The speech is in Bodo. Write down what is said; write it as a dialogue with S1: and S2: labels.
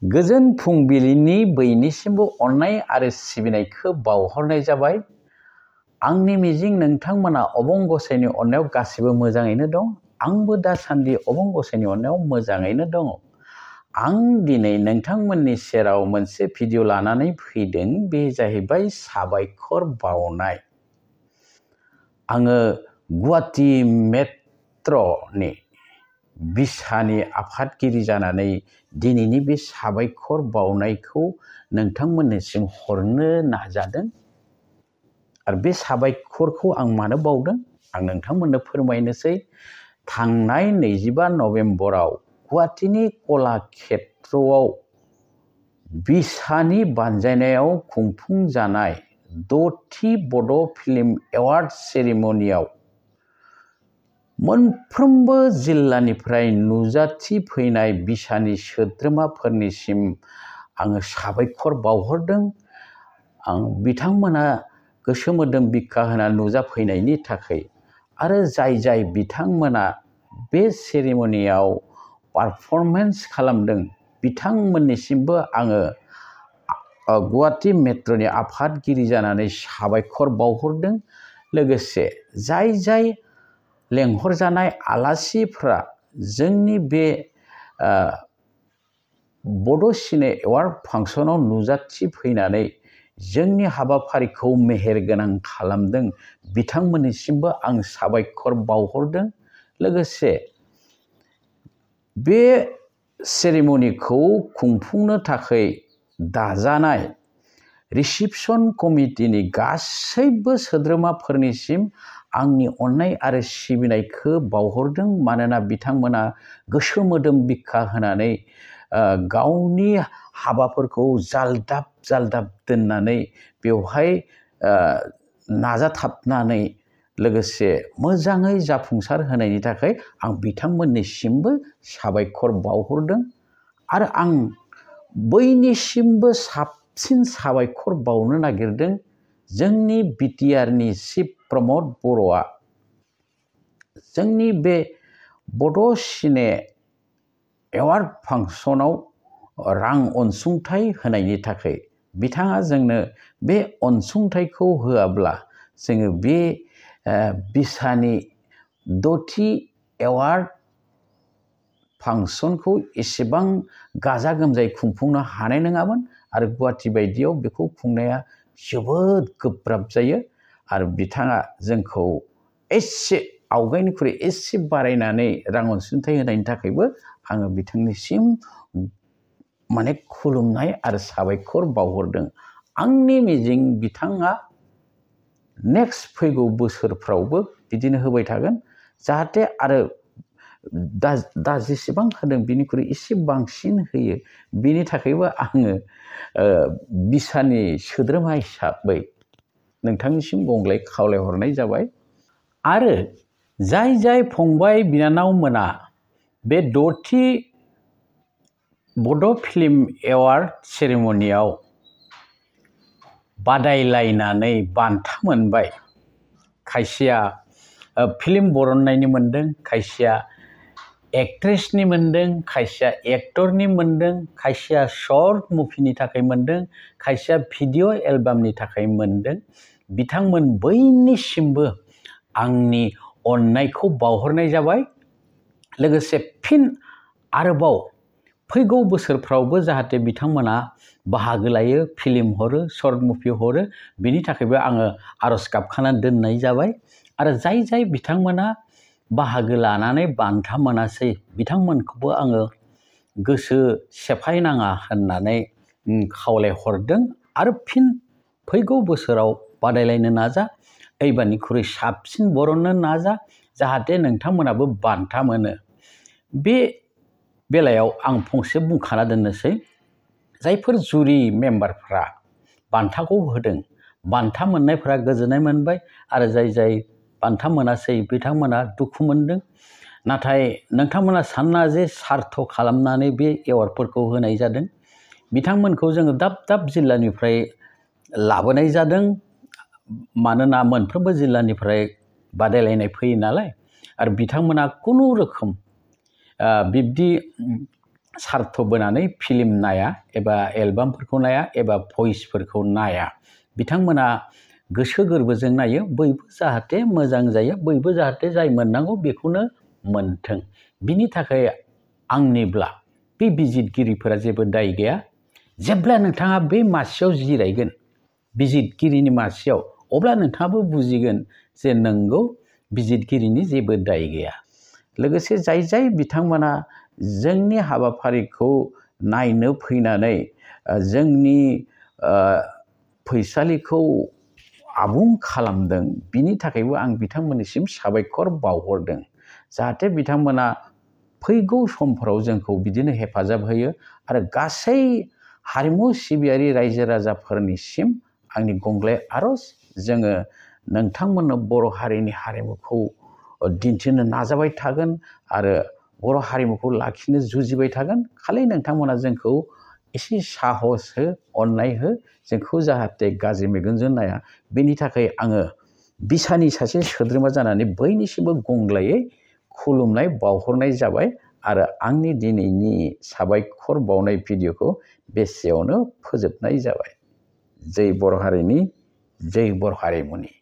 S1: गोजोन फुंबिलिनि बयनिसिमबो अननाय आरो सिबिनायखौ बावहरनाय जाबाय। आंनि मिजिं नोंथांमोना अबं गसाइनि अननायाव गासिबो मोजाङैनो दं। आंबो दासान्दि अबं गसाइनि अननायाव मोजाङैनो दङ। आं दिनै नोंथांमोननि सेराव मोनसे भिडिअ लानानै फैदों। बे जाहैबाय साबायखर बावनाय। आङो गुवाहाटी मेट्र'नि बिसानि आफादगिरि जानानै दिनैनि बे साबायखर बावनायखौ नोंथांमोननिसिम हरनो नाजादों। आरो बे साबायखरखौ आं मानो बावदों आं नोंथांमोननो फोरमायनोसै। थांनाय 25 नभेम्बराव गुवाहाटीनि कलाक्षेत्रआव बिसानि बानजायनायाव खुंफुंजानाय 6थि बड' फिल्म एवार्ड सेरेमनियाव मोनफ्रोमबो जिल्लानिफ्राय नुजाथि फैनाय बिसानि सोद्रोमाफोरनिसिम आङो साबायखर बावहरदों। आं बिथांमोना गोसो मोदोम बिखा होना नुजाफैनायनि थाखाय आरो जाय बिथांमोना बे सेरेमनियाव पारफरमेन्स खालामदों बिथांमोननिसिमबो आङो गुवाहाटी मेट्र'नि आफादगिरि जानानै साबायखर बावहरदों। लोगोसे जाय लेंहरजानाय आलासिफ्रा जोंनि बे बड' सिने एवार्ड फांसनाव नुजाथि फैनानै जोंनि हाबाफारिखौ मेहेरगोनां खालामदों बिथांमोननिसिमबो आं साबायखर बावहरदों। लोगोसे बे सेरेमनिखौ खुंफुंनो थाखाय दाजानाय रिसेपसन कमिटिनि गासैबो सोद्रोमाफोरनिसिम आंनि अननाय आरो सिबिनायखौ बावहरदों। मानोना बिथांमोना गोसो मोदोम बिखा होनानै गावनि हाबाफोरखौ जालदाब दोननानै बेवहाय नाजाथाबनानै लोगोसे मोजाङै जाफुंसार होनायनि थाखाय आं बिथांमोननिसिमबो साबायखर बावहरदों। आरो आं बयनिसिमबो साबसिन साबायखर बावनो नागिरदों जोंनि बिटिआरनि चिफ प्रमद बर'आ जोंनि बे बड' सिने एवार्ड फांसनाव रां अनसुंथाइ होनायनि थाखाय। बिथाङा जोंनो बे अनसुंथाइखौ होआब्ला जोङो बे बिसानि 6थि एवार्ड फांसनखौ एसेबां गाजा गोमजायै खुंफुंनो हानाय नङामोन। आरो गुवाहाटी बायदियाव बेखौ खुंनाया जोबोद गोब्राब जायो। आरो बिथाङा जोंखौ एसे आवगायनिख्रुइ एसे बारायनानै रां अनसुंथाइ होनायनि थाखायबो आङो बिथांनिसिम खुलुमनाय आरो साबायखर बावहरदों। आंनि मिजिं बिथाङा नेक्स्ट फैगौ बोसोरफ्रावबो बिदिनो होबाय थागोन। जाहाथे आरो दा जेसेबां होदों बिनिख्रुइ एसे बांसिन होयो। बिनि थाखायबो आङो बिसानि सोद्रोमा हिसाबै नोंथांनिसिम गंग्लाय खावलायहरनाय जाबाय। आरो जाय फंबाय बिनानावमोना बे 6थि बड' फिल्म एवार्ड सेरेमनियाव बादायलायनानै बान्था मोनबाय। खायसेया फिल्म बरननायनि मोनदों, खायसेया एक्ट्रेसनि मोनदों, खायसेया एक्टरनि मोनदों, खायसेया शर्ट मुभिनि थाखाय मोनदों, खायसेया भिडिअ एलबामनि थाखाय मोनदों। बिथांमोन बयनिसिमबो आंनि अननायखौ बावहरनाय जाबाय। लोगोसे फिन आरोबाव फैगौ बोसोरफ्रावबो जाहाथे बिथांमोना बाहागो लायो, फिल्म हरो, शर्ट मुभि हरो, बिनि थाखायबो आङो आरज गाबखानानै दोननाय जाबाय। आरो जाय बिथांमोना बाहागो लानानै बान्था मोनासै बिथांमोनखौबो आङो गोसो सेफायनाङा होननानै खावलायहरदों। आरो फिन फैगौ बोसोराव बादायलायनो नाजा, एबारनिख्रुइ साबसिन बरननो नाजा, जाहाथे नोंथांमोनाबो बान्था मोनो। बे बेलायाव आं फंसे बुंखाना दोननोसै। जायफोर जुरि मेम्बारफ्रा बान्थाखौ होदों, बान्था मोननायफ्रा गोजोननाय मोनबाय। आरो जाय बान्था मोनासै बिथांमोना दुखु मोनदों। नाथाय नोंथांमोना साना जे सार्थ खालामनानै बे एवार्डफोरखौ होनाय जादों। बिथांमोनखौ जोङो दाब जिल्लानिफ्राय लाबोनाय जादों। मानोना मोनफ्रोमबो जिल्लानिफ्राय बादायलायनाय फैयो नालाय। आरो बिथांमोना खुनु रोखोम बिब्दि सार्थ बोनानै फिल्म नाया एबा एलबामफोरखौ नाया एबा भइसफोरखौ नाया। बिथांमोना गोसो गोरबोजों नायो, बयबो जाहाथे मोजां जायो, बयबो जाहाथे जाय मोननांगौ बेखौनो मोनथों। बिनि थाखाय आंनिब्ला बे बिजिरगिरिफोरा जेबो दाय गैया। जेब्ला नोंथाङा बे मासियाव जिरायगोन, बिजिरगिरिनि मासियाव, अब्ला नोंथाङाबो बुजिगोन जे नंगौ बिजिरगिरिनि जेबो दाय गैया। लोगोसे जाय बिथांमोना जोंनि हाबाफारिखौ नायनो फैनानै जोंनि फैसालिखौ आबुं खालामदों, बिनि थाखायबो आं बिथांमोननिसिम साबायखर बावहरदों। जाहाथे बिथांमोना फैगौ समफोराव जोंखौ बिदिनो हेफाजाब होयो आरो गासै हारिमु सिबियारि रायजो राजाफोरनिसिम आंनि गंग्लाय आरज, जोङो नोंथांमोननो बर' हारिनि हारिमुखौ दिन्थिनो नाजाबाय थागोन आरो बर' हारिमुखौ लाखिनो जुजिबाय थागोन। खालि नोंथांमोना जोंखौ एसे साहस हो, अननाय हो, जोंखौ जाहाथे गाज्रि मेगनजों नाया। बेनि थाखाय आङो बिसानि सासे सोद्रोमा जानानै बयनिसिमबो गंग्लायै खुलुमनाय बावहरनाय जाबाय आरो आंनि दिनैनि साबायखर बावनाय भिडिअखौ बेसेयावनो फोजोबनाय जाबाय। जै बर' हारिनि, जै बर' हारिमुनि।